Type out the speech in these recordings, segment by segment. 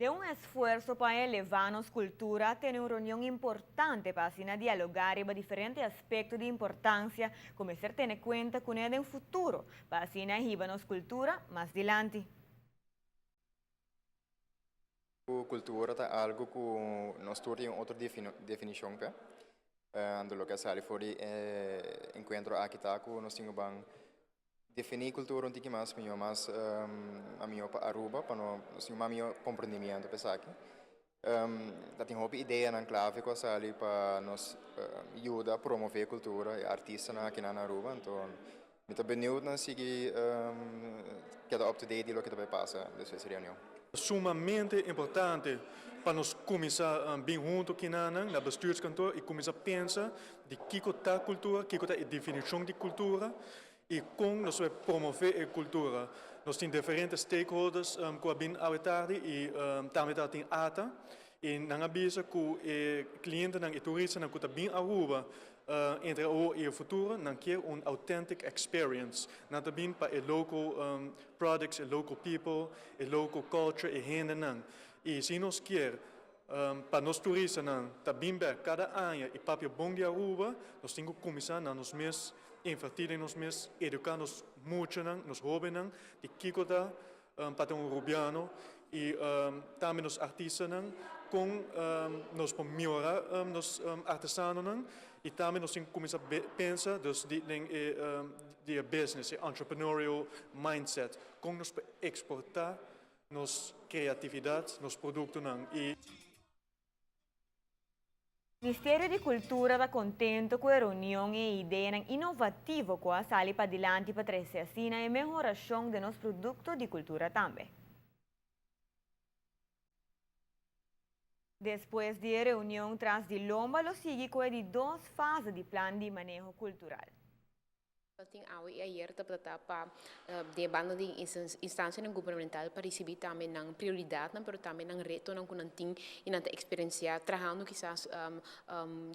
Den un esfuerso pa eleva nos cultura a tene un reunion importante pa asina dialoga riba diferente aspecto di importancia cu mester tene cuenta cune den futuro pa asina hiba nos cultura mas dilanti. Cultura ta algo cu nos tur tin un otro definicion p'e. Anto loke a sali for di e encuentro aki ta cu nos tin cu ban Definí kultura un tiki mas mihó, mas a mihó pa Aruba, pa nos tin un mas mihó komprendimiento pa esaki. Ta tin hopi ideanan klave ku a sali pa nos yuda promové kultura i artistanan akinan na Aruba. Anto mi ta beniut nan sigui keda up to date di loke ta bai pasa despues di reunion. Sumamente importante pa nos kuminsá bin huntu kinanan na bestuurskantoor i kuminsá pensa di kiko ta kultura, kiko ta e definishon di kultura i kon nos por promové e kultura. Nos tin diferente stakeholders ku a bin awe tardi i tambe ta tin ata i nan a bisa ku e klientenan, e turistanan ku ta bin Aruba entre awor i e futuro nan kier un authentic experience. Nan ta bin pa e local products, e local people, e local culture, e hendenan. I si nos kier pa nos turistanan ta bin bek kada aña i papia bon di Aruba, nos tin ku kuminsá na nos mes invertí den nos mes, eduká nos muchanan, nos hóbennan di kiko ta pa ta un Rubiano i tambe nos artistanan kon nos por mihorá nos artesanonan i tambe nos tin ku kuminsá pensa dus di den e di e business, e entrepreneurial mindset, kon nos por eksportá nos kreatividat, nos produktonan i. Ministerio di Cultura ta contento cu e reunion y e ideanan inovativo cu a sali padilanti pa trece asina e mehoracion den nos producto di cultura tambe. Despues di e reunion tras di lomba lo sigui cu e di dos fase di plan di maneho cultural. Tin awe i ayer ta trata pa den e banda di instansianan gubernamental pa risibí tambe nan prioridatnan pero tambe nan retonan ku nan tin i nan ta eksperensiá trahando kisas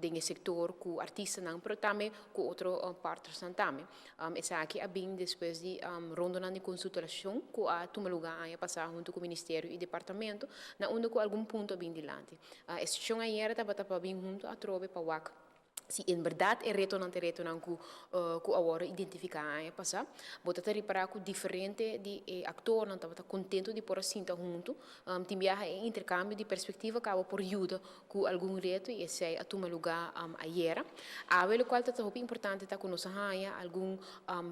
den e sektor ku artistanan pero tambe ku otro partnersnan tambe. Esaki a bin despues di rondonan di konsultashon ku a tuma lugá aña pasá huntu ku ministerio i departamento na unda ku algun punto a bin dilanti. E seshon ayer tabata pa bin huntu atrobe pa wak Si en berdad e retonan ta e retonan ku ku a wòrdu identifiká aña pasá, bo ta ta ripará ku diferente di e aktornan tabata kontentu di por a sinta huntu. Tin biaha e interkambio di perspektiva kaba por yuda ku algun reto i esei a tuma lugá ayera. Awe lokual ta ta hopi importante ta ku nos a haña algun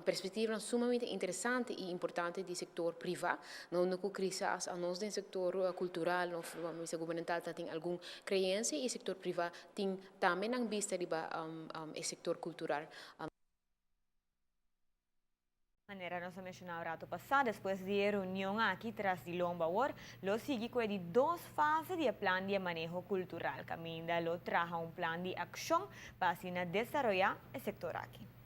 perspektivanan sumamente interesante i importante di sektor privá, na unda ku kisas anos den sektor kultural òf bisa gubernamental ta tin algun kreensia i sektor privá tin Tambe nan bista riba e sector cultural. Manera nos a menciona un rato pasa, despues di e reunion aki tras di lomba awor, lo sigui cu e di dos fase di e plan di e maneho cultural, caminda lo traha un plan di accion pa asina desaroya e sector aki.